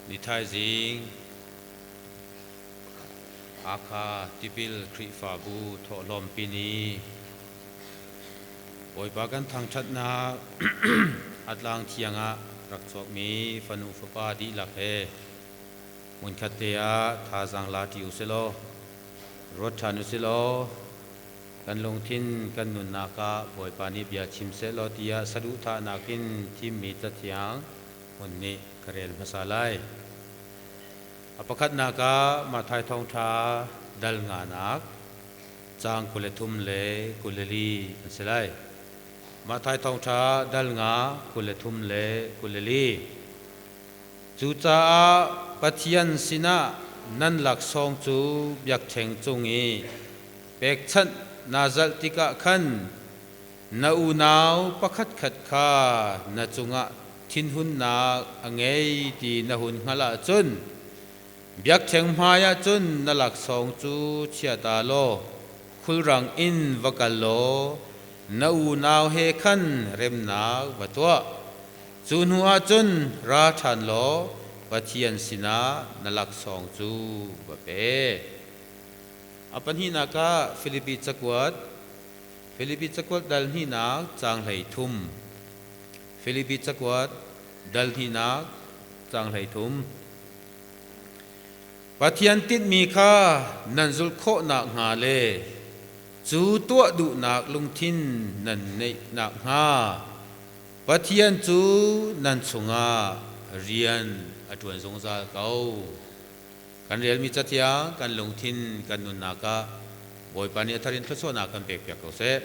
Ni thaizing Hakha Tipil Khrihfabu thawhlawmpi ni Bawipa kan thangṭhatnak a tlang thiang ah rak chuakmi fanu fapa dihlak he hmunkhat te ah thazaang la ṭi usilaw, ruat ṭhan usilaw, kan lungthin kan nunnak ah Bawipa nih bia chim sehlaw tiah saduhthahnak in thimmi cathiang hmun nih ka rel hmasa lai. A pakhatnak ah Matthai Thawngṭha dal nganak caang 23 le 24 an si lai. Matthai Thawngṭha dal nga 23 le 24. Cucaah Pathian sinah nan laksawng cu biakṭheng cung i pekchanh naa zalh tikah khan na unau pakhatkhat kha na cungah thinhunnak a ngei ti na hun hngalh ahcun biakṭheng hmaiah cun na laksawng cu chia ta law khulrang in va kal law na unau he khan remnak va tuah. Cu hnuah cun ra ṭhan law Pathian sinah na laksawng cu va pe. A pahnihnak ah Filipi cakuat Filipi cakuat dal hnihnak caang 13. Filipi cakuat dal hnihnak caang 13. Pathian tinhmi kha nan zulh khawh nakhnga le cu tuah duhnak lungthin nan neih nakhnga Pathian cu nan chungah rian a ṭuan zungzal ko. Kan relmi cathiang kan lungthin kan nunnak ah Bawipa nih a thar in thluachuahnak kan pekpiak ko seh.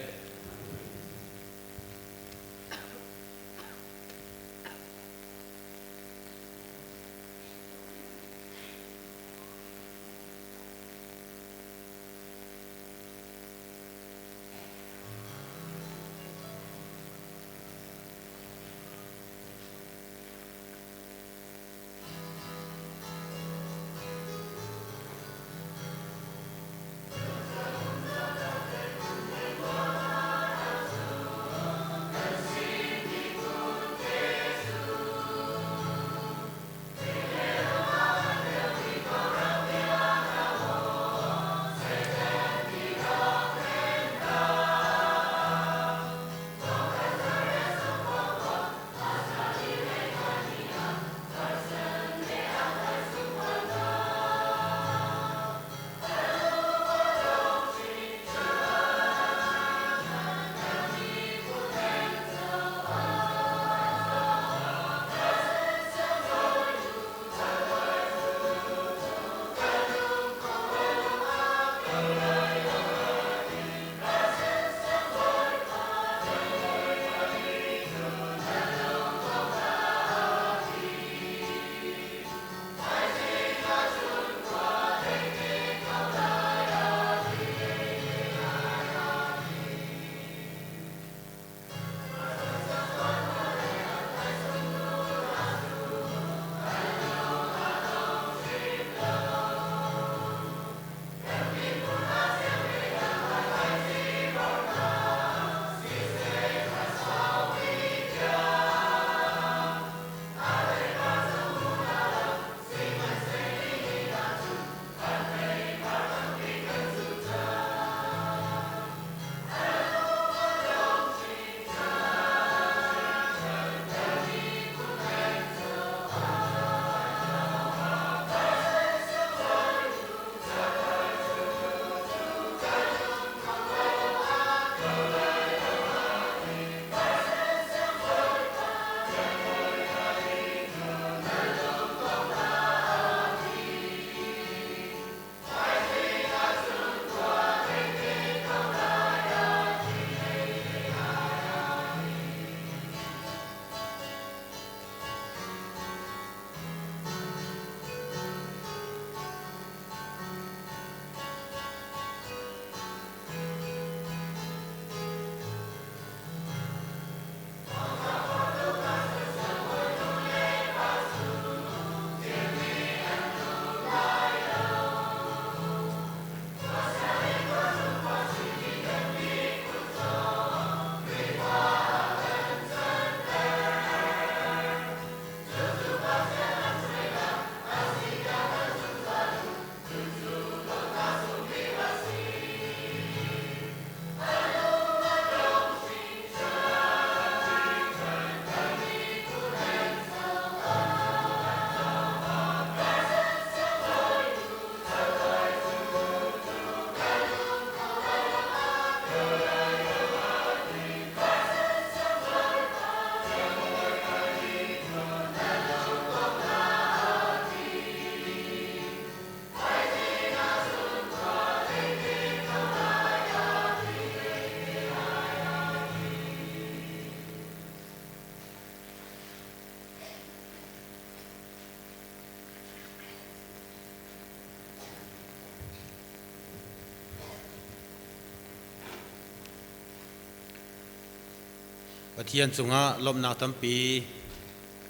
Pathian cungah lawmhnak tampi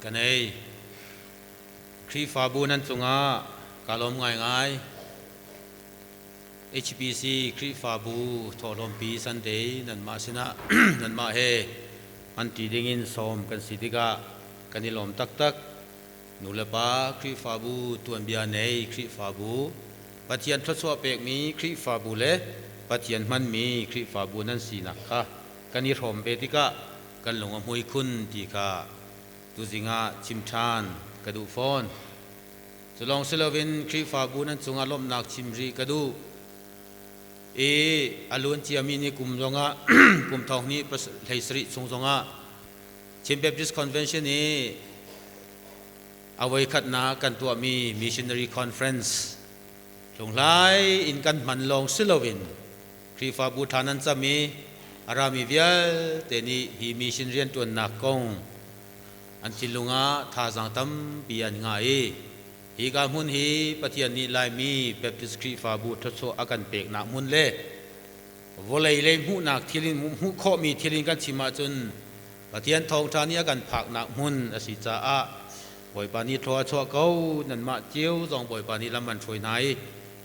ka nei. Khrihfabu nan cungah kaa lawm ngaingai. HPC Khrihfabu thawhlawmpi Sunday nanmah sinah nanmah he an ti dingin sawm kan si tikah kan i lawm taktak. Nulepa Khrihfabu tuanbia nei Khrihfabu, Pathian thluachuah pekmi Khrihfabu le Pathian hmanmi Khrihfabu nan sinak kha kan i hrawm ve tikah kan lung a hmui khun ti kha tuzing ah chim ṭhan ka duh fawn. Cu lawng si loin Khrihfabu nan cungah lawmhnak chim rih ka duh. I a luan ciami ni kum zongah kum thong hnih 17 chung zongah Chin Baptist Convention i a voikhatnak kan tuahmi Missionary Conference hlunghlai in kan hman lawng si loin Khrihfabu ṭha nan cam i a rami vialte nih hi mission rianṭuannak kong an thinlung ah thazaang tampi an ngah i hika hmun hi Pathian nih Laimi Baptist Khrihfabu thluachuah a kan peknak hmun le vawlei lei hmuhnak thil in hmuh khawhmi thil in kan chim ahcun Pathian thawngṭha nih a kan phaknak hmun a si caah Bawipa nih thlua a chuah ko. Nanmah cio zong Bawipa nih lam an hruai hna i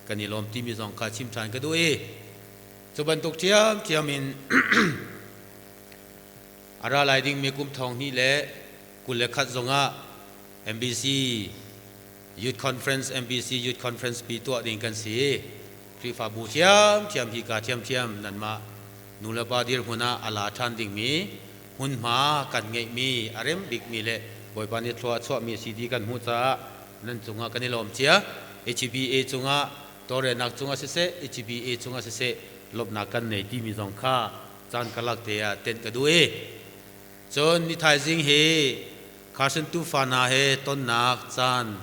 kan i lawm timi zong kha chim ṭhan ka duh i cu bantuk ṭhiamṭhiam in a ra lai dingmi kum thong hnih le 21 zongah MBC Youth Conference MBC Youth Conference pi tuah ding kan si. Khrihfabu ṭhiamṭhiam hika ṭhiamṭhiam nanmah nulepa dirhmun ah a la ṭhan dingmi hmunhma kan ngeihmi a rem bikmi le Bawipa nih thlua a chuahmi a si ti kan hmuh caah nan cungah kan i lawm cia. HBA cungah tawlrelnak cungah siseh, HBA cungah siseh lawmhnak kan nei timi zong kha caan karlak te ah tenh ka duh i cun ni thaizing hi Carson tufa hna he tonnak caan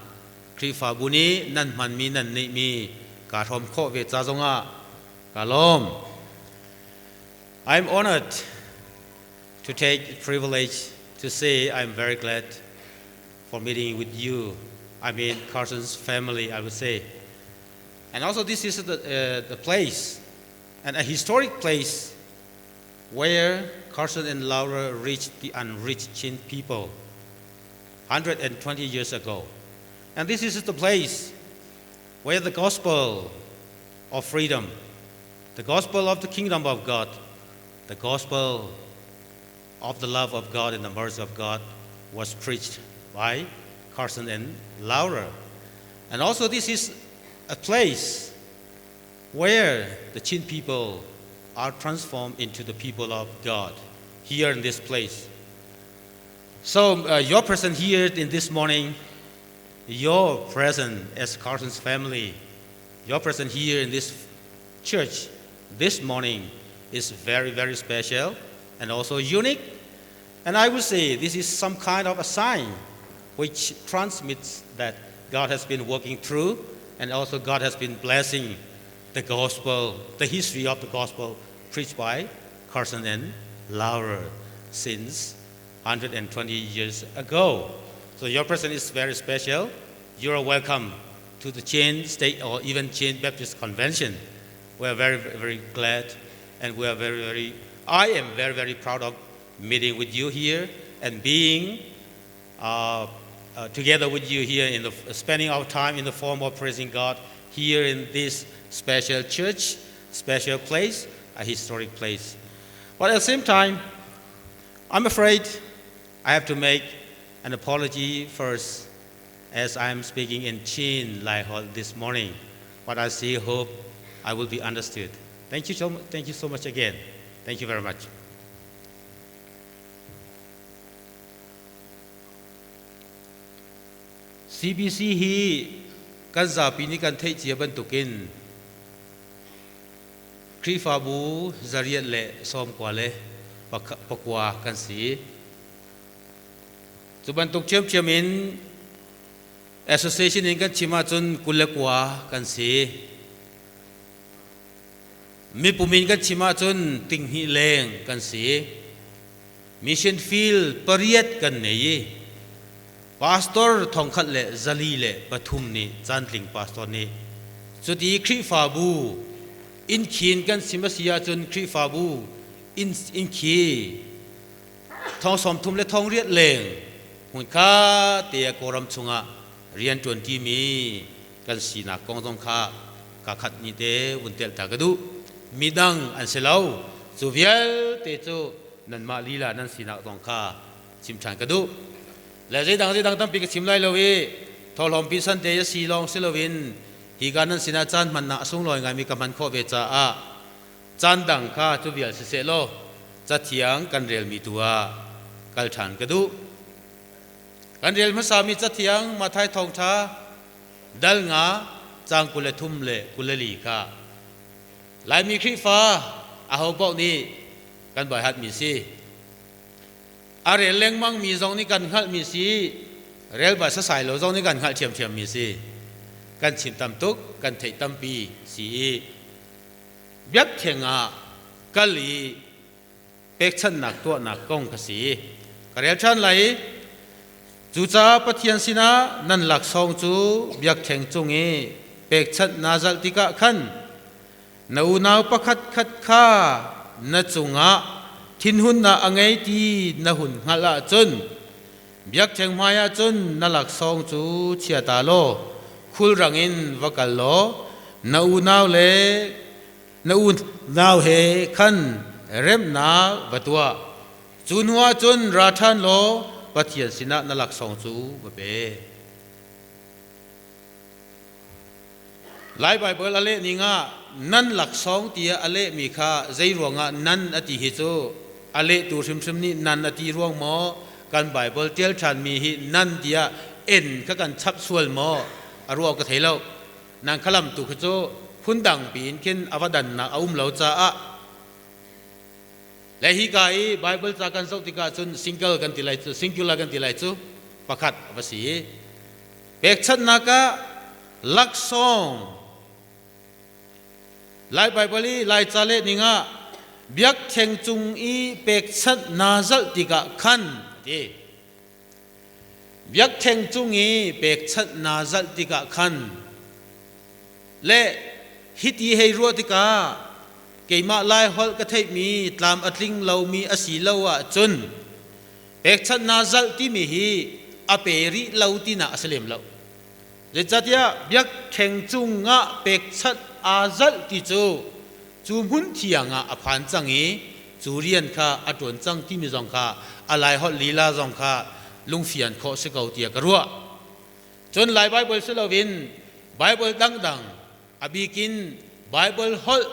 Khrihfabu nih nan hmanmi nan neihmi kaa hrawm khawh ve ca zongah kaa lawm. I'm honored to take privilege to say I'm very glad for meeting with you. I mean, Carson's family, I would say. And also, this is the place, and a historic place, where Carson and Laura reached the unreached Chin people 120 years ago. And this is the place where the gospel of freedom, the gospel of the kingdom of God, the gospel of the love of God and the mercy of God was preached by Carson and Laura. And also, this is a place where the Chin people are transformed into the people of God here in this place. So, your presence here in this morning, your presence as Carson's family, your presence here in this church this morning is very, very special and also unique. And I would say this is some kind of a sign which transmits that God has been working through and also God has been blessing the gospel, the history of the gospel preached by Carson and Laura since 120 years ago. So your presence is very special. You are welcome to the Chin State or even Chin Baptist Convention. We are very, very glad and we are very, very, I am very, very proud of meeting with you here and being together with you here in the spending our time in the form of praising God here in this special church, special place, a historic place. But at the same time, I'm afraid I have to make an apology first as I am speaking in Chin Laiholh this morning. But I still hope I will be understood. Thank you so much again. Thank you very much. CBC hi kan zapi nih kan theih cia bantukin Khrihfabu 819 kan si. Cu bantuk ṭhiamṭhiam in association in kan chim ahcun 29 kan si. Mipum in kan chim ahcun 2000 leng kan si. Mission field pariat kan nei i pastor 1403 nih cantling pastor nih cuti Khrihfabu inn khin kan sim a si ahcun Khrihfabu inn khi Thong 30 le thong riat leng hmunkha te Kawlram chungah rian ṭuanṭimi kan sinak kong zong kha ka khat ni te vun telh ta ka duh. Midang an si lo. Cu vialte cu nanmah lila nan sinak zong kha chim ṭhan ka duh. Le zeidang zeidang tampi ka chim lai lo i thawhlawmpi sante a si lawng si loin hika nan sinah caan hmannak a sunglawi ngaimi ka hman khawh ve caah caan dang kha cu vial siseh law cathiang kan relmi tu ah kal ṭhan ka duh. Kan rel hmasami cathiang Matthai thawngṭha dal nga caang 23 le 24 kha Laimi Khrihfa aho paoh nih kan baihatmi si. A rel lengmangmi zong nih kan hngalhmi si, rel bal sasai lo zong nih kan hngalh ṭhiamṭhiammi si. Kan chim tam tuk, kan theih tampi si i biakṭheng ah kal i pekchanhnak tuahnak kong kha si. Ka rel ṭhan lai i cucaah Pathian sinah nan laksawng cu biakṭheng cung i pekchanh naa zalh tikah khan na unau pakhatkhat kha na cungah thinhunnak a ngei ti na hun hngalh ahcun biakṭheng hmaiah cun na laksawng cu chia ta law khulrang in va kal law na unau le na unau he khan remnak va tuah. Cu hnuah cun ra ṭhan law Pathian sinah na laksawng cu va pe. Lai Baibal a leh ning ah nan laksawng tiah a lehmi kha zei ruangah nan a ti hi cu a lehtu hrimhrim nih nan a ti ruang maw, kan Baibal ṭial ṭhanmi hi nan tiah en kha kan chap sual maw, a ruah ka thei lo. Nan khalam tu khi cu phundang piin khin a va dannak a um lo caah le hi ka i Bible ca kan zoh tikah cun single kan ti lai cu, singular kan ti lai cu, pakhat a va si. Pekchanhnak ah laksawng. Lai Baibal i Laica leh ning ah biakṭheng cung i pekchanh naa zalh tikah khan a ti. Biakṭheng cung i pekchanh naa zalh tikah khan le hiti hei ruah tikah keimah Laiholh ka theihmi tlam a tling lomi a si lo ahcun pekchanh naa zalh timi hi a pe rih lo tinak a si lem lo. Zeicahtiah biakṭheng cungah pekchanh aa zalh ti cu cu hmun thiang ah a phan cang i cu rian kha a ṭuan cang timi zong kha a Laiholh lila zong kha lungfian khawh si ko tiah ka ruah. Cun Lai Baibal si loin Baibal dangdang, a bikin Baibal holh,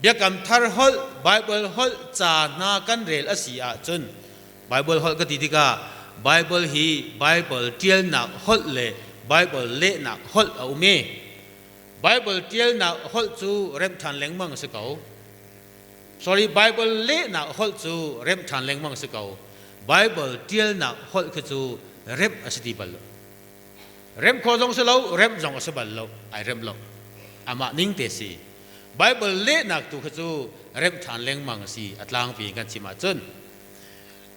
Biakam Thar holh, Baibal holh ca hna kan rel a si ahcun, Baibal holh ka ti tikah Baibal hi Baibal ṭialnak holh le Baibal lehnak holh a um i Baibal ṭialnak holh cu remh ṭhan lengmang a si ko. Sorry, Baibal lehnak holh cu remh ṭhan lengmang a si ko. Baibal ṭialnak holh khi cu remh a si ti bal lo. Remh khawh zong si lo, remh zong a si bal lo, ai remh lo. Amah ning te si. Baibal lehnak tu kha cu remh ṭhan lengmang a si, a tlangpi in kan chim ahcun.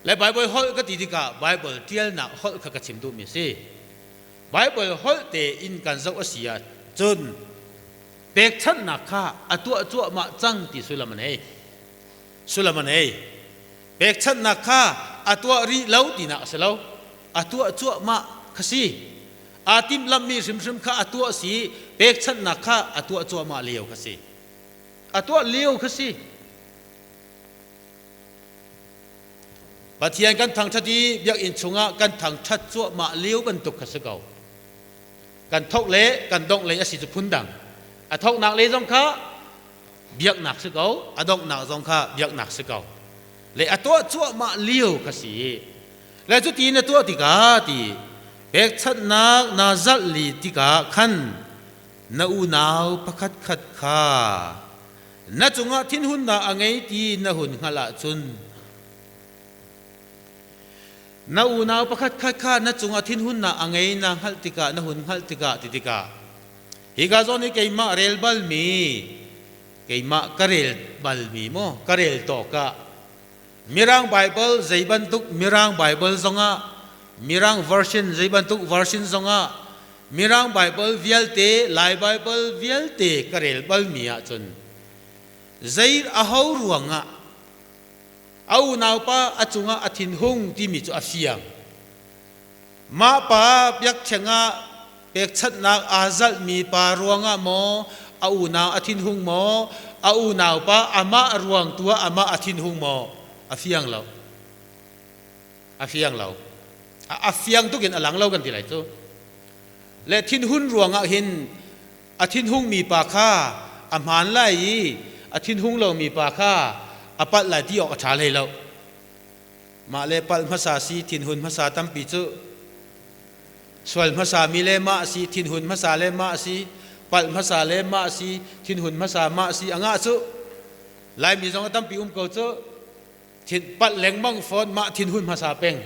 Le Baibal holh ka ti tikah Baibal ṭialnak holh kha ka chim duhmi a si. Baibal holh tein kan zoh a si ahcun pekchanhnak kha a tuah cuahmah cang ti sullam a nei. Sullam a nei. Pekchanhnak kha a tuah rih lo tinak a si lo. A tuah cuahmah kha si. Aa timhlamhmi hrimhrim kha a tuah si. Pekchanhnak kha a tuah cuahmah lio kha si. A tuah lio kha si. Pathian kan thangṭhat i biakinn chungah kan thangṭhat cuahmah lio bantuk kha si ko. Kan thok le kan dongh lei a si cu phundang. A thoknak lei zong kha biaknak si ko, a donghnak zong kha biaknak si ko. Le a tuah cuahmah lio kha si. Le cuti na tuah tikah ti pekchanhnak naa zalh li tikah khan na unau pakhatkhat kha na cungah thinhunnak a ngei ti na hun hngalh ahcun, na unau pakhatkhat kha na cungah thinhunnak a ngei na hngalh tikah, na hun hngalh tikah ti tikah, hika zawn hi keimah rel balmi, keimah ka rel balmi maw, ka rel tawk ah Mirang Bible, zei bantuk Mirang Bible zongah, Mirang version, zei bantuk version zongah, Mirang Bible vialte, Lai Bible vialte ka rel balmi ahcun zei aho ruangah A unaupa a cungah a thinhung timi cu a fiang. Mah pa biakṭheng ah pekchanhnak aa zalhmi pa ruangah maw a unau a thinhung maw, a unaupa amah ruang tu ah amah a thinhung maw, a fiang lo. A fiang lo. A fiang tuk in a lang lo kan ti lai cu. Le thinhun ruangah hin a thinhungmi pa kha a hmaan lai i a thinhung lomi pa kha a palh lai ti awk a ṭha hlei lo. Mah le palh hmasa si thinhun hmasa tampi cu sual hmasa mi le mah si thinhun hmasa le mah si palh hmasa le mah si thinhun hmasa mah si a ngah cu Laimi zong a tampi um ko cu thin palh lengmang fawn mah thinhun hmasa peng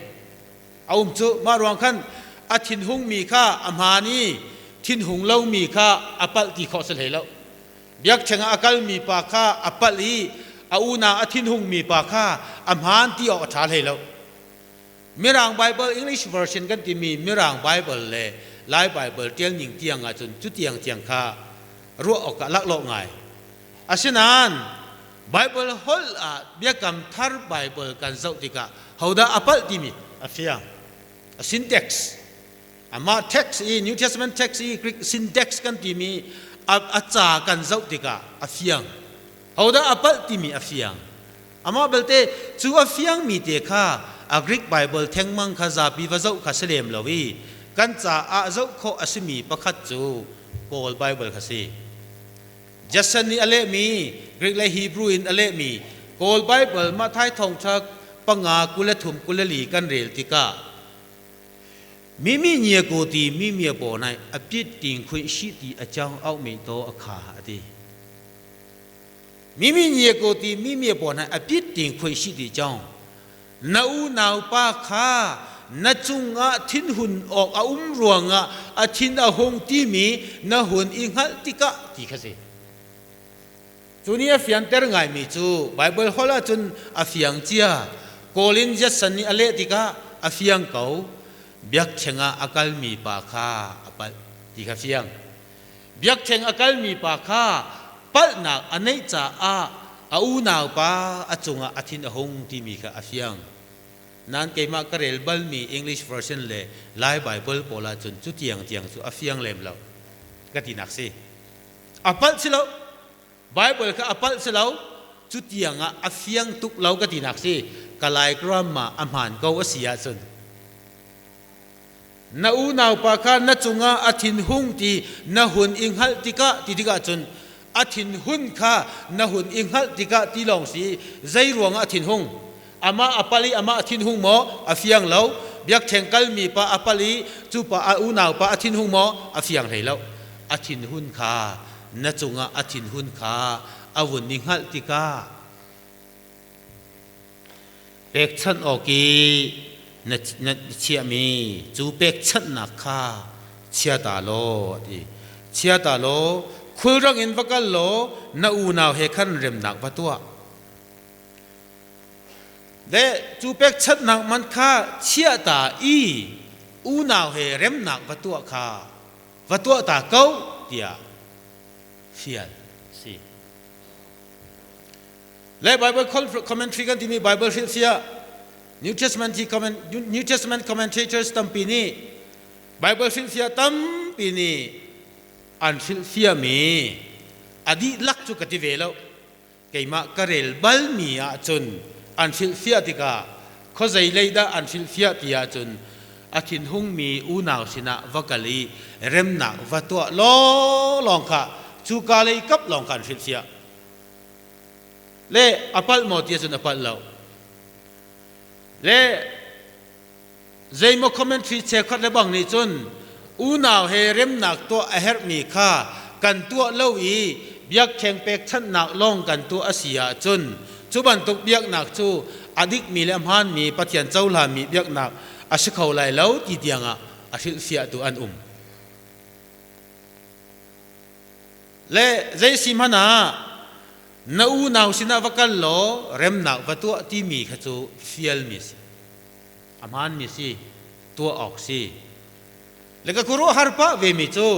a um cu mah ruang khan a thinhung mi kha a hmaan i thinhung lomi kha a palh ti khawh si hlei lo. Biakṭheng ah a kalmi pa kha a palh i a unau a thinhungmi pa kha a hmaan ti awk a ṭha hlei lo. Mirang Bible English version kan timi Mirang Bible le Lai Bible ṭialning tiang ahcun cu tiang tiang kha ruah awkah laklawh ngai. Asinain Bible holh ah Biakam Thar Bible kan zoh tikah hodah a palh timi a fiang. A syntax Amah text i New Testament text i Greek syntax kan timi a ca kan zoh tikah a fiang. Hodah a palh timi a fiang. Amah belte cu a fiangmi te kha a Greek Bible thengmang kha zapi va zoh kha si lem lo i kan caah zoh khawh a simi pakhat cu Kawl Bible kha si. Jason nih a lehmi Greek le Hebrew in a lehmi Kawl Bible Matthai thawngṭha 5 23 24 kan rel tikah မိမိညီကိုသည်မိမိပေါ်၌အပြစ်တင်ခွင့်ရှိသည်အကြောင်းအောက်မေ့သောအခါအသည်မိမိညီကိုသည်မိမိပေါ်၌အပြစ်တင်ခွင့်ရှိသည်အကြောင်းna unau pa kha na cungah thinhun awk a um ruangah a thin a hung timi na hun i hngalh tikah ti kha si. Cu nih a fianter ngaimi cu Baibal holh ahcun a fiang cia. Kawl in Judson nih a leh tikah a fiang ko. Biakṭheng ah a kalmi pa kha a palh ti kha fiang. Biakṭheng a kalmi pa kha palhnak a neih caah a unaupa a cungah a thin a hung timi kha a fiang. Nain keimah ka rel balmi English version le Lai Baibal pawl ahcun cu tiangtiang cu a fiang lem lo ka tinak si. A palh si lo. Bible kha a palh si lo. Cu tiang ah a fiang tuk lo ka tinak si. Ka Lai grandma a hmaan ko a si ahcun na unaupa kha na cungah a thinhung ti na hun i hngalh tikah ti tikah cun a thinhun kha na hun i hngalh tikah ti lawng si. Zei ruangah a thinhung? Amah a palh i amah a thinhung maw? A fiang lo. Biakṭheng kalmi pa a palh i cu pa a unaupa a thinhung maw? A fiang hlei lo. A thinhun kha na cungah a thinhun kha a vun i hngalh tikah pekchanh awk i na, na chiahmi cu pekchanhnak kha chia ta law a ti. Chia ta law khulrang in va kal law na unau he khan remnak va tuah. Le cu pekchanhnak man kha chiah ta i unau he remnak va tuah kha va tuah ta ko tiah fial si. Le Bible commentary kan timi Bible hrilhfiah New Testament New Testament commentators tampi nih Bible hrilhfiah tampi nih an hrilhfiahmi a dihlak cu ka ti ve lo. Keimah ka rel balmi ahcun an hrilhfiah tikah khuazei lei dah an hrilhfiah ti ahcun a thinhungmi unau sinah va kal i remnak va tuah lawnglawng kha cuka lei kap lawng kha an hrilhfiah. Le a palh maw ti ahcun a palh lo. Le zeimaw commentary cheukhat le bang nih cun unau he remnak tuah a herhmi kha kan tuah lo i biakṭheng pekchanhnak lawng kan tuah a si ahcun cu bantuk biaknak cu a dikmi le a hmaanmi Pathian cohlanmi biaknak a si kho lai lo ti tiangah a hrilhfiahtu an um. Le zei si hmanh ah na unau sinah va kal law remnak va tuah timi kha cu fialmi a si. A hmaanmi si, tuah awk si. Le ka khuaruahhar pah vemi cu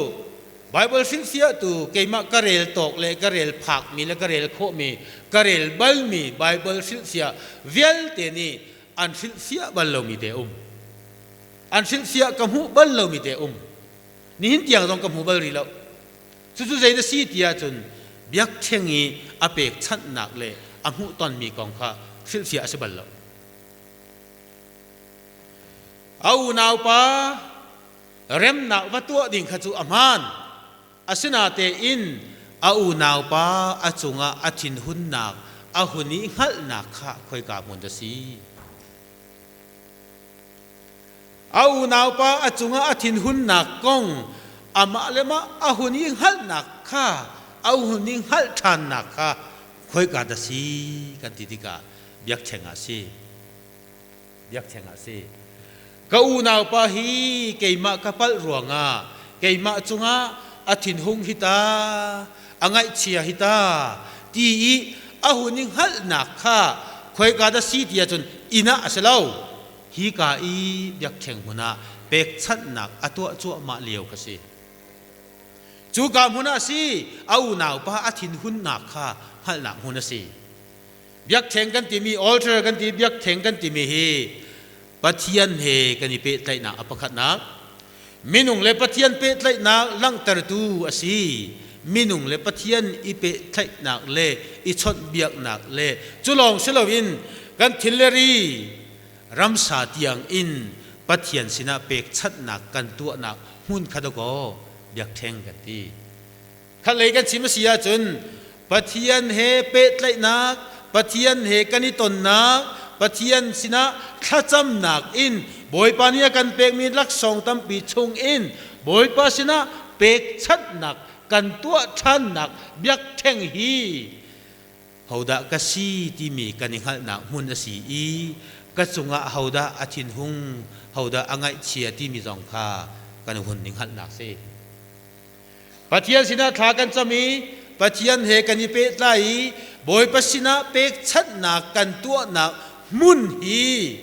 Bible hrilhfiahtu keimah ka rel tawk le ka rel phakmi le ka rel khawhmi ka rel balmi Bible hrilhfiah vialte nih an hrilhfiah bal lomi te um. An hrilhfiah ka hmuh bal lomi te um. Nihin tiang zong ka hmu bal rih lo. Cucu zei na si ti ahcun biakṭheng i a pekchanhnak le a hmuhtonmi kong kha hrilhfiah a si bal lo. A unaupa remnak va tuah ding kha cu a hmaan. Asinatein a unaupa a cungah a thinhunnak a hun i hngalhnak kha khoika hmun dah si? A unaupa a cungah a thinhunnak kong amah le mah a hun i hngalhnak kha a hun i hngalh ṭhannak kha khoika dah si kan ti tikah biakṭheng ah si. Biakṭheng ah si. Ka unaupa hi keimah ka palh ruangah keimah cungah a thinhung hi ta, a ngaihchia hi ta ti i a hun i hngalhnak kha khoika dah si ti ahcun inn ah a si lo. Hika i biakṭheng hmun ah pekchanhnak a tuah cuahmah lio kha si. Cuka hmun ah si a unaupa a thinhunnak kha hngalhnak hmun a si. Biakṭheng kan timi altar kan ti biakṭheng kan timi hi Pathian he kan i pehtlaihnak a pakhatnak minung le Pathian pehtlaihnak langhtertu a si. Minung le Pathian i pehtlaihnak le i chawnhbiaknak le cu lawng si loin kan thil le ri ramsa tiang in Pathian sinah pekchanhnak kan tuahnak hmun kha dakaw biakṭheng kan ti. Khatlei kan chim a si ahcun Pathian he pehtlaihnak, Pathian he kan i tonnak, Pathian sinah thlacamnak in Bawipa nih a kan pekmi laksawng tampi chung in Bawipa sinah pekchanhnak kan tuah ṭhannak biakṭheng hi hodah ka si timi kan i hngalhnak hmun a si i ka cungah hodah a thinhung, hodah a ngaihchia timi zong kha kan hun i hngalhnak si. Pathian sinah thla kan cam i Pathian he kan i pehtlai i Bawipa sinah pekchanhnak kan tuahnak hmun hi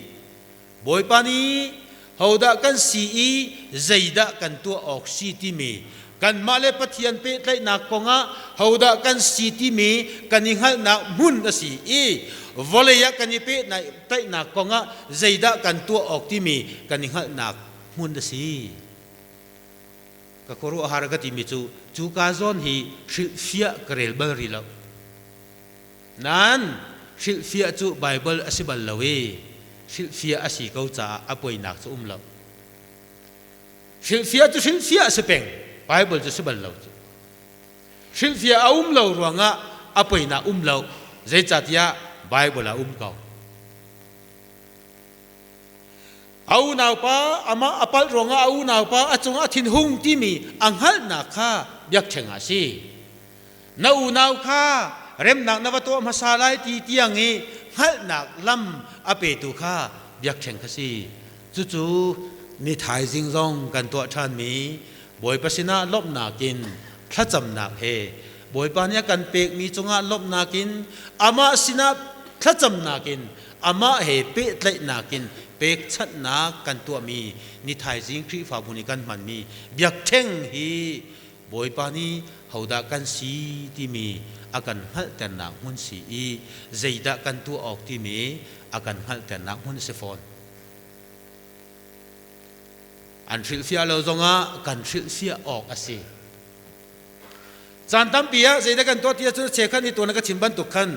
Bawipa nih hodah kan si i zeidah kan tuah awk si timi kanmah le Pathian pehtlaihnak kongah hodah kan si timi kan i hngalhnak hmun a si i vawlei ah kan i pehtlaihnak kongah zeidah kan tuah awk timi kan i hngalhnak hmun a si. Ka khuaruahhar ka timi cu cuka zawn hi hrilhfiah ka rel bal rih lo. Nain hrilhfiah cu Baibal a si bal lo i hrilhfiah a si ko caah a poinak cu um lo. Hrilhfiah cu hrilhfiah a si peng, Baibal cu si bal lo cu. Hrilhfiah a um lo ruangah a poinak um lo, zeicahtiah Baibal ah um ko. A unaupa amah a palh ruangah a unaupa a cungah a thinhung timi a hngalhnak kha biakṭheng ah a si. Na unau kha remnak na va tuah hmasa lai ti tiang i hngalhnak lam a petu kha biakṭheng kha si. Cucu ni thaizing zong kan tuah ṭhanmi Bawipa sinah lawmhnak in thlacamnak he Bawipa nih a kan pekmi cungah lawmhnak in amah sinah thlacamnak in amah he pehtlaihnak in pekchanhnak kan tuahmi ni thaizing Khrihfabu nih kan hmanmi biakṭheng hi Bawipa nih hodah kan si timi a kan hngalhternak hmun si i zeidah kan tuah awk timi a kan hngalhternak hmun a si fawn. An hrilhfiah lo zongah kan hrilhfiah awk a si. Caan tampi ah zeidah kan tuah ti ahcun cheukhat nih tuan ka chim bantuk khan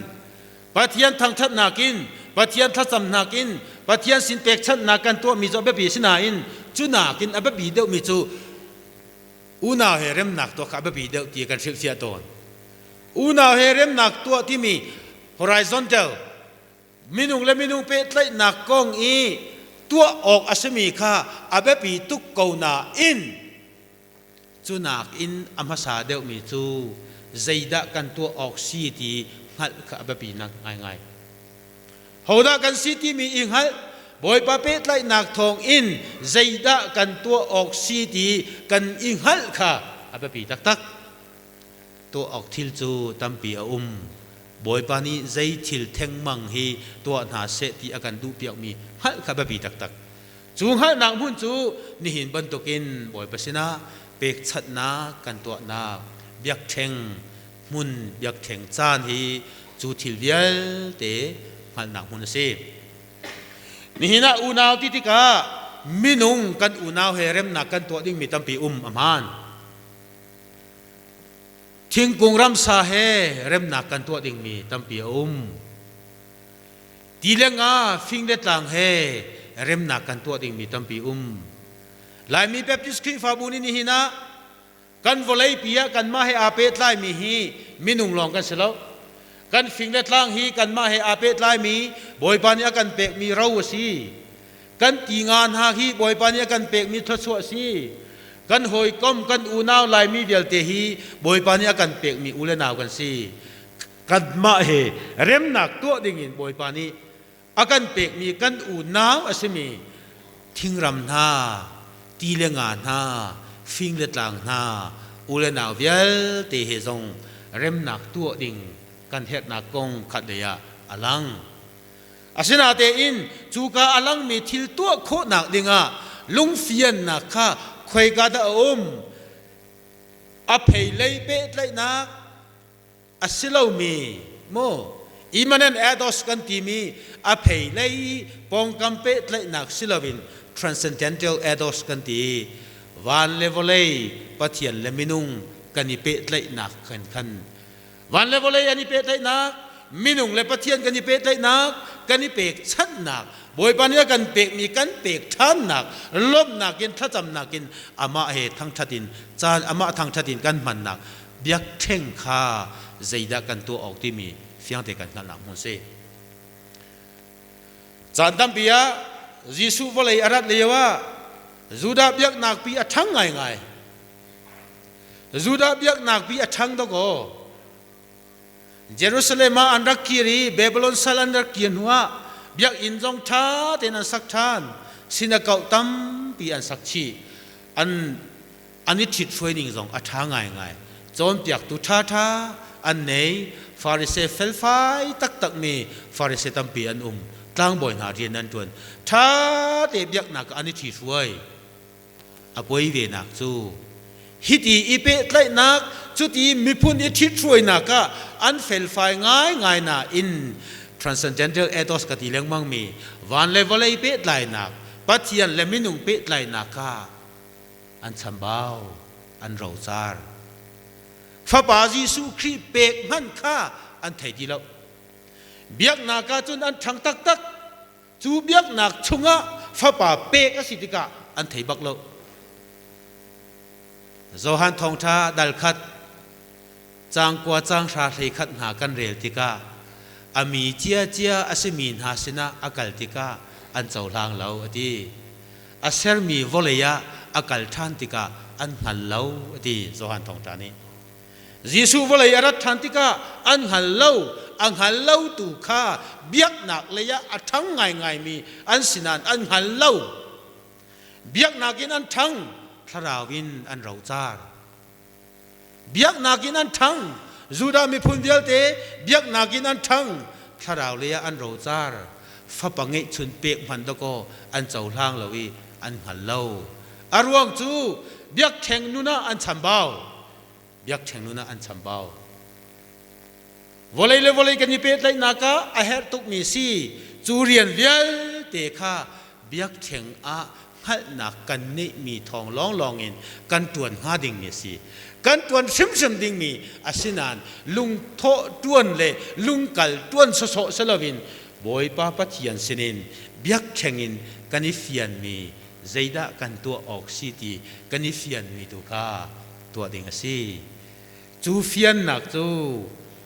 Pathian thangṭhatnak in Pathian thlacamnak in Pathian sin pekchanhnak kan tuahmi cu a biapi sinain cu nakin a biapi deuhmi cu unau he remnak tuah kha a biapi deuh ti kan hrilhfiah tawn. Unau he remnak tuah timi horizontal minung le minung pehtlaihnak kong i tuah awk a simi kha a biapi tuk ko nain Cu nakin a hmasa deuhmi cu zeidah kan tuah awk si ti hngalh kha a biapi ngaingai. Hodah kan si timi i hngalh, Bawipa pehtlaihnak thawngin zeidah kan tuah awk si ti kan i hngalh kha a biapi taktak. Tuah awk thil cu tampi a um. Bawipa nih zei thil thengmang hi tuah hna seh ti a kan duhpiakmi hngalh kha biapi taktak. Cu hngalhnak hmun cu nihin bantukin Bawipa sinah Pekchanhnak kan tuahnak biakṭheng hmun biakṭheng caan hi cu thil vialte hngalhnak hmun a si. Nihin ah unau ti tikah minung kan unau he remnak kan tuah dingmi tampi um a hmaan. Thingkung ramsa he remnak kan tuah dingmi tampi a um. Ti le nga, fing le tlang he remnak kan tuah dingmi tampi um. Laimi Baptist Khrihfabu nih nihin ah kan vawleipi ah kanmah he aa pehtlaimi hi minung lawng kan si lo. Kan fing le tlang hi kanmah he aa pehtlaimi Bawipa nih a kan pekmi ro a si. Kan ti nga hna hi Bawipa nih a kan pekmi thluachuah a si. Kan hawikom, kan unau Laimi vialte hi Bawipa nih a kan pekmi u le nau kan si. Kanmah he remnak tuah dingin Bawipa nih a kan pekmi kan unau a simi thingram hna, ti le nga hna, fing le tlang hna, u le nau vialte he zong remnak tuah ding kan herhnak kong khat lei ah a lang. Asinain cuka a langmi thil tuah khawhnak dingah lungfiannak kha khoika dah a um? A pheilei pehtlaihnak a si lomi maw immanent ethos kan timi a pheilei pawngkam pehtlaihnak si loin transcendental ethos kan ti van le vawlei Pathian le minung kan i pehtlaihnak kan khan Van le vawlei an i pehtlaihnak, minung le Pathian kan i pehtlaihnak, kan i pekchanhnak, Bawipa nih a kan pekmi kan pek ṭhannak, lawmhnak in thlacamnak in amah he thangṭhat in caan amah thangṭhat in kan hmannak biakṭheng kha zeidah kan tuah awk timi fiangte kan hngalhnak hmun si. Caan tampi ah Jesuh vawlei a rat lio ah Judah biaknak pi a ṭhang ngaingai. Judah biaknak pi a ṭhang dawkaw. Jerusalem ah an rak kir i Babylon sal an rak kir hnuah biakinn zong ṭha tein an sak ṭhan. Sinakauh tampi an sak chih. An an i ṭhithruai ning zong a ṭha ngaingai. Cawnpiaktu ṭhaṭha an nei. Farise felfai taktakmi Farise tampi an um. Tlangbawi hna rian an ṭuan. Ṭha te biaknak ah an i ṭhithruai. A poi venak cu hiti i pehtlaihnak cuti miphun i ṭhithruainak ah an felfai ngaingai nain transcendental ethos ka ti lengmangmi van le vawlei pehtlainak Pathian le minung pehtlainak ah an chambau an rocar Fapa Jesuh Khrih pek hmanh kha an thei ti lo biaknak ah cun an ṭhang taktak Cu biaknak chungah fapa pek a si tikah an thei bak lo. Johan thawngṭha dal khat caang kua caang hra hlei khat hna kan rel tikah a mi ciacia a simi hna sinah a kal tikah an cohlang lo a ti. A sermi vawlei ah a kal ṭhan tikah an hngal lo a ti Johan thawngṭha nih. Jesuh vawlei a rat ṭhan tikah an hngal lo, a hngal lotu kha biaknak lei ah a ṭhang ngaingaimi an si nain an hngal lo. Biaknak in an ṭhang, thlarau in an rocar. Biaknak in an ṭhang, Judah miphun vialte biaknak in an ṭhang, thlarau lei ah an rocar. Fapa ngeihchun pek hmanh dakaw an cohlang lo i an hngal lo. A ruang cu biakṭheng nun ah an chambau. Biakṭheng nun ah an chambau. Vawlei le vawlei kan i pehtlaihnak ah a herh tukmi si. Cu rian vialte kha biakṭheng ah hngalhnak kan neihmi thawng lawnglawng in kan ṭuan hnga dingmi a si. Kan ṭuan hrimhrim dingmi asinain lungthawh ṭuan le lungkal ṭuan sawsawh si loin Bawipa Pathian sinin biakṭheng in kan i fianmi zeidah kan tuah awk si ti kan i fianmi tu kha tuah ding a si. Cu fiannak cu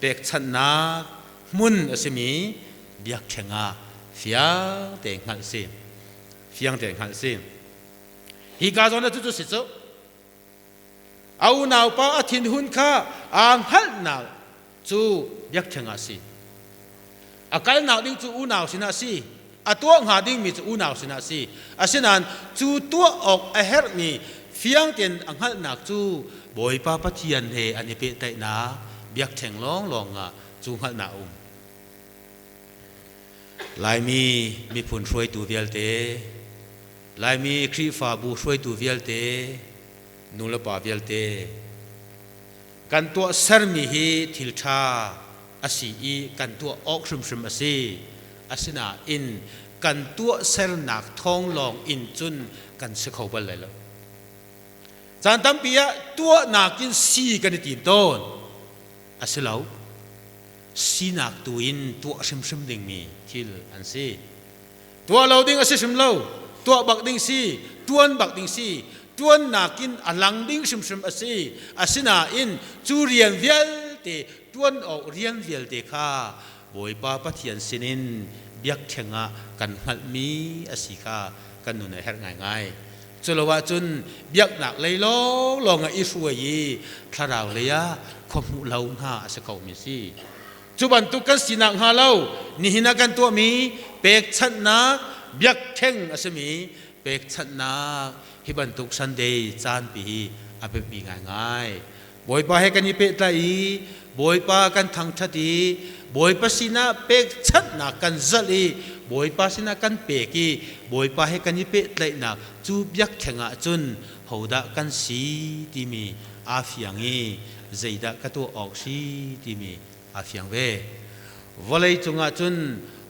pekchanhnak hmun a simi biakṭheng ah fiang tein hngalh a si. Fiang tein hngalh a si. Hi ka zawn ah cucu si cu. A unaupa a thinhun kha aa hngalhnak cu biakṭheng ah a si. A kalnak ding cu unau sinah a si. A tuah hnga dingmi cu unau sinah a si. Asinain cu tuah awk a herhmi fiang tein a hngalhnak cu Bawipa Pathian he an i pehtlaihnak biakṭheng lawnglawng ah cu hngalhnak a um. Laimi miphun hruaitu vialte, Laimi Khrihfabu hruaitu vialte, Nu le pa vialte kan tuah sermi hi thil ṭha a si i kan tuah awk hrimhrim a si. Asinain kan tuahsernak thawng lawng in cun kan si kho bal lai lo. Caan tampi ah tuahnak in si kan i tim tawn. A si lo. Sinak tu in tuah hrimhrim dingmi thil an si. Tuah lo ding a si hrim lo. Tuah bak ding si, tuan bak ding si, tuannak in a lang ding hrimhrim a si. Asinain cu rian vialte, tuan awk rian vialte kha Bawipa Pathian sinin biakṭheng ah kan hngalhmi a si kha kan nun a herh ngaingai. Culo ahcun biaknak lei lawnglawng ah i hruai i thlarau lei ah khua hmuh lo hna a si khomi a si. Cu bantuk kan si nakhnga lo nihin ah kan tuahmi pekchanhnak biakṭheng a simi pekchanhnak hi bantuk Sunday caanpi hi a biapi ngaingai. Bawipa he kan i pehtlai i Bawipa kan thangṭhat i Bawipa sinah pekchanhnak kan zalh i Bawipa sinah kan pek i Bawipa he kan i pehtlaihnak cu biakṭheng ah cun hodah kan si timi aa fiang i zeidah ka tuah awk si timi aa fiang ve. Vawlei cungah cun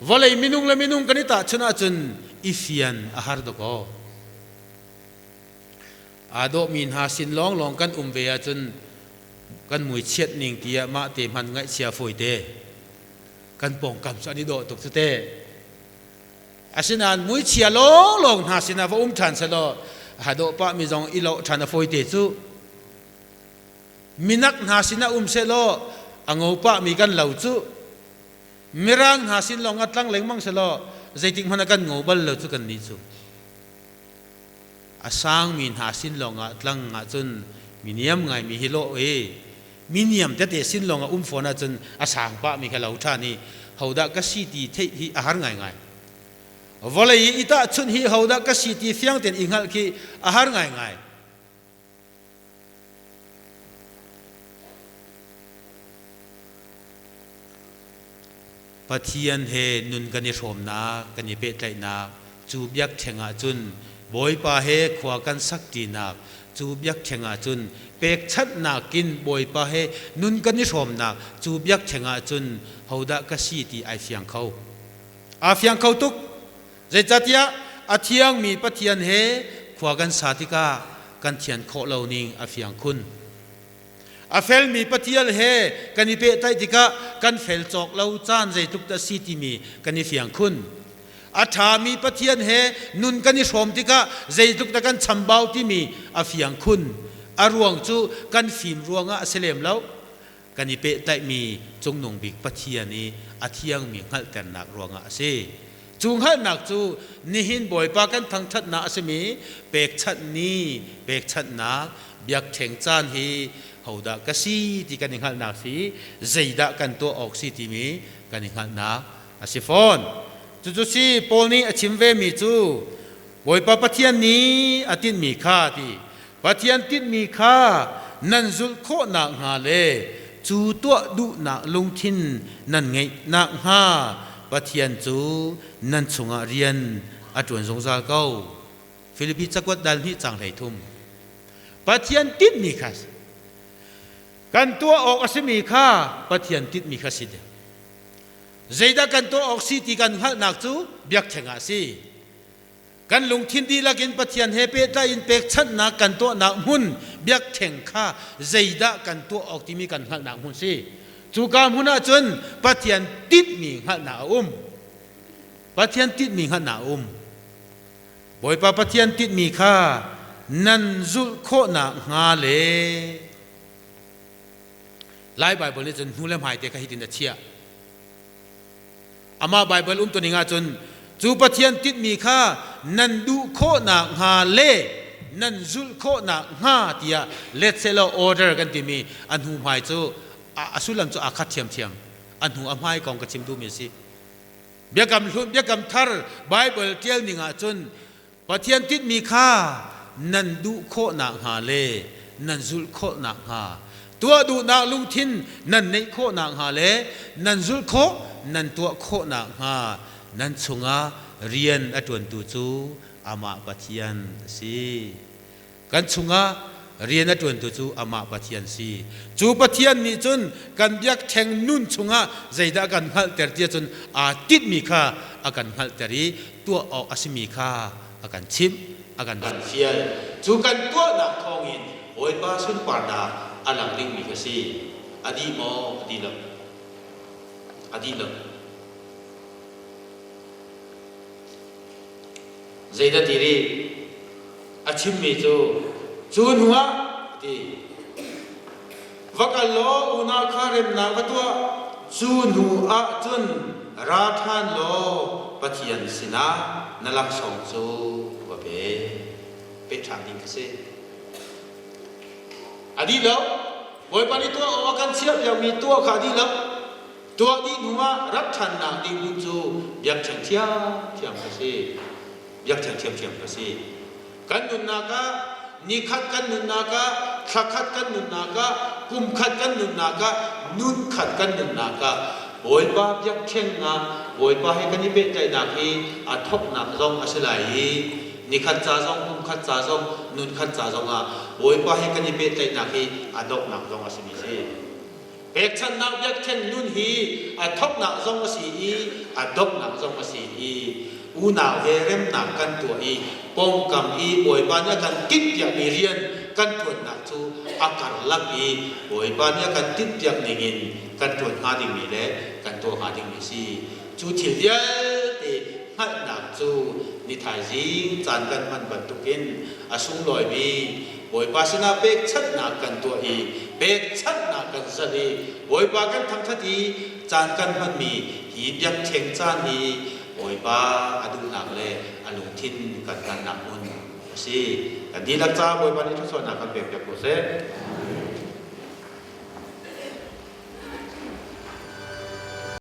vawlei minung le minung kan i tahchunh ahcun i fian a har dawk aw. Aa dawhmi hna sin lawnglawng kan um ve ahcun kan mui chiat ning tiah mah te hman ngaihchia fawi te. Kan pawngkam cu an i dawh tuk cu te. Asinain muichia lawnglawng hna sinah va um ṭhan selaw ha dawh pahmi zong i loh ṭhan a fawi te cu. Minak hna sinah um sehlaw a ngo pahmi kan lo cu. Mirang hna sin lawng ah tlang lengmang selaw zeitik hmanh ah kan ngo bal lo cu kannih cu. A sangmi hna sin lawngah tlang ahcun mi niam ngaimi hi lawh i mi niam tete sin lawngah um fawn ahcun a sang pahmi kha lo ṭhan i hodah ka si ti theih hi a har ngaingai. Vawlei i i tahchunh hi hodah ka si ti fiang tein i hngalh khi a har ngaingai. Pathian he nun kan i hrawmnak, kan i pehtlaihnak cu biakṭheng ah cun Bawipa he khua kan sakṭinak cu biakṭheng ah cun pekchanhnak in Bawipa he nun kan i hrawmnak cu biakṭheng ah cun hodah ka si ti ai fiang kho. Aa fiang kho tuk. Zeicahtiah a thiangmi Pathian he khua kan sa tikah kan thian khawh lo ning a fiang khun. A felmi Pathian he kan i pehtlaih tikah kan fel cawk lo caan zeitluk dah si timi kan i fiang khun. A ṭhami Pathian he nun kan i hrawm tikah zeitluk dah kan chambau timi a fiang khun. A ruang cu kan fim ruangah a si lem lo. Kan i pehtlaihmi Cungnung Bik Pathian i a thiangmi hngalhternak ruangah a si. Cu hngalhnak cu nihin Bawipa kan thangṭhatnak a simi pekchanh ni, pekchanhnak, biakṭheng caan hi hodah ka si ti kan i hngalhnak si, zeidah kan tuah awk si timi kan i hngalhnak a si fawn. Cucu si Paul nih a chim vemi cu Bawipa Pathian nih a tinhmi kha ti Pathian tinhmi kha nan zulh khawh nakhnga le cu tuah duhnak lungthin nan ngeih nakhnga Pathian cu nan chungah rian a ṭuan zungzal ko. Filipi cakuat dal hnih caang 13. Pathian tinhmi kha kan tuah awk a simi kha Pathian tinhmi kha si ding. Zeidah kan tuah awk si ti kan hngalhnak cu biakṭheng ah a si. Kan lungthin dihlak in Pathian he pehtlai in pekchanhnak kan tuahnak hmun biakṭheng kha zeidah kan tuah awk timi kan hngalhnak hmun si. Cuka hmun ah cun Pathian tinhmi hngalhnak a um. Pathian tinhmi hngalhnak a um. Bawipa Pathian tinhmi kha nan zulh khawhnak hnga le Lai Baibal nih cun hnu le hmai te kha hitin a chiah. Amah Baibal umtuning ahcun cu Pathian tinhmi kha nan duh khawhnak hnga le nan zulh khawhnak hnga tiah let sehlaw order kan timi a hnu hmai cu a sullam cu aa khat ṭhiamṭhiam. A hnu a hmai kong ka chim duhmi a si. Biakam hlun Biakam thar Baibal ṭial ning ahcun Pathian tinhmi kha nan duh khawhnak hnga le nan zulh khawhnak hnga tuah duhnak lungthin nan neih khawhnak hnga le nan zulh khawh nan tuah khawhnak hnga nan chungah rian a ṭuantu cu amah Pathian a si. Kan chungah Rian a ṭuantu cu amah Pathian si. Cu Pathian nih cun kan biakṭheng nun chungah zeidah a kan hngalhter ti ahcun aa tinhmi kha a kan hngalhter i tuah awk a simi kha a kan chimh, a kan fial. Cu kan tuahnak thawngin Bawipa sunparnak a lang dingmi kha si. A dih maw? A dih lo. A dih lo. Zeidah ti rih? A chimmi cu, cu hnuah a ti, va kal law unau kha remnak va tuah, cu hnu ah cun ra ṭhan law Pathian sinah na laksawng cu va pe. Pe ṭhan ding kha si. A dih lo. Bawipa nih tuah awk a kan chiahpiakmi tuah kha a dih lo. Tuah dih hnuah rat ṭhannak ding hmun cu biakṭheng ṭhiamṭhiam a si. Biakṭheng ṭhiamṭhiam a si. Kan nunnak ah nikhat kan nunnak ah thlakhat kan nunnak ah kumkhat kan nunnak ah nunkhat kan nunnak ah Bawipa biakṭheng ah Bawipa he kan i pehtlaihnak hi a thawknak zong a si lai i nikhat ca zong kumkhat ca zong nunkhat ca zong ah Bawipa he kan i pehtlaihnak hi a donghnak zong a simi si. Pekchanhnak biakṭheng nun hi a thawknak zong a si i a donghnak zong a si i unau he remnak kan tuah i pawngkam i Bawipa nih a kan tinhpiakmi rian kan ṭuannak cu a karlak i Bawipa nih a kan tinhpiak ningin kan ṭuan hnga dingmi le kan tuah hnga dingmi a si. Cu thil vialte hngalhnak cu ni thaizing caan kan hman bantukin a sunglawimi Bawipa sinah pekchanhnak kan tuah i pekchanhnak kan zalh i Bawipa kan thangṭhat i caan kan hmanmi hi biakṭheng caan hi Bawipa a duhnak le a lungthin kan hngalhnak hmun a si. Kan dihlak caah Bawipa nih thluachuahnak kan pekpiak ko seh.